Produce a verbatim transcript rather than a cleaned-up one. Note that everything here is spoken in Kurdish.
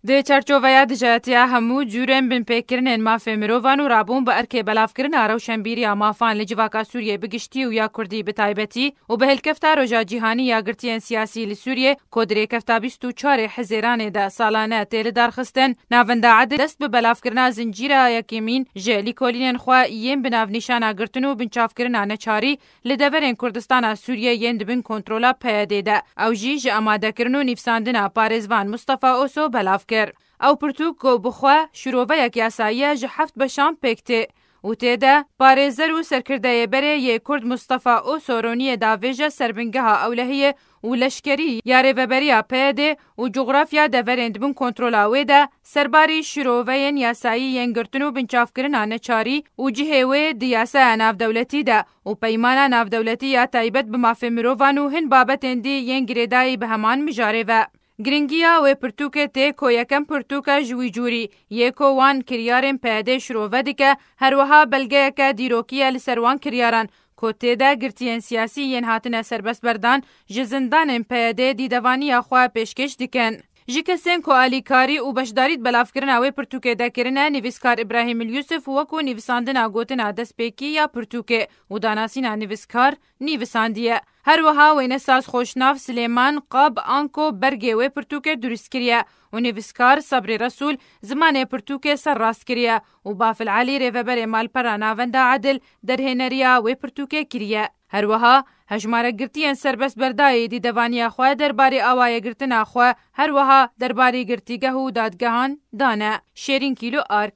Di çarçoveya dijayetiya hemû cûrên binpêkirinên mafê mirovan û rabûn bi erkê belavkirina rewşenbîriya mafan li civaka Sûriyê bi giştî û ya Kurdî bi taybetî û bi hilkefta Roja Cîhanî ya Girtiyên Siyasî li Sûriyê, ku di rêkefta bîst û çarê Hizêranê de salane tê lidarxistin, Navenda Edil dest bi belavkirina zincîra yekemîn ji lîkolînên xwe yên bi navnîşana girtin û binçavkirina neçarî li deverên Kurdistana Sûriyê yên di bin kontrola P Y D'ê de. Ew jî ji amadekirin û nivîsandina parêzvan Mustafa Oso belav kir. Ew pirtûk ku bi xwe şîroveyek yasayî ye ji heft beşan pêk tê û tê de parêzer û serkirdeyê berê yê Kurd Mustafa Oso roniyê davêje ser bingeha ewlehiyê û leşkerî ya rêveberiya P Y D'ê û cografya deverên di bin kontrola wê de serbarî şîroveyên yasayî yên girtin û binçavkirina neçarî û cihê wê di yasaya navdewletî de û peymana navdewletî ya taybet bi mafê mirovan û hin babetên dî yên girêdayî bi heman mijarê ve. Giringiya wê pirtûkê tê ku yekem pirtûk e ji wî cûrî yê ku wan kiryarên P Y D'ê şirove dike, her wiha belgeyeke dîrokî ye li ser wan kiryaran, ku tê de girtiyên siyasî yên hatine serbestberdan ji zindanên P Y D'ê dîdevaniya xwe pêşkêş dikin. Ji kesên ku alîkarî û beşdarî di belavkirina wê pirtûkê de kirine, nivîskar Îbrahîm Yûsif wekû nivîsandina gotina destpêkî ya pirtûkê û danasîna nivîskar nivîsandiye. Her wiha wênesaz xweşnav Silêman Qab anko bergê wê pirtûkê durust kiriye û nivîskar Sabrî Resûl zimanê pirtûkê serrast kiriye û Bafil Elî rêveberê malpera Navenda Edil derhêneriya wê pirtûkê kiriye. Her wiha hejmare girtiyên serbestberdayî dîdevaniya xwe derbarê awayê girtina xwe, her wiha derbarê girtîgeh û dadgehan dane. Şêrîn Kîlo Ark.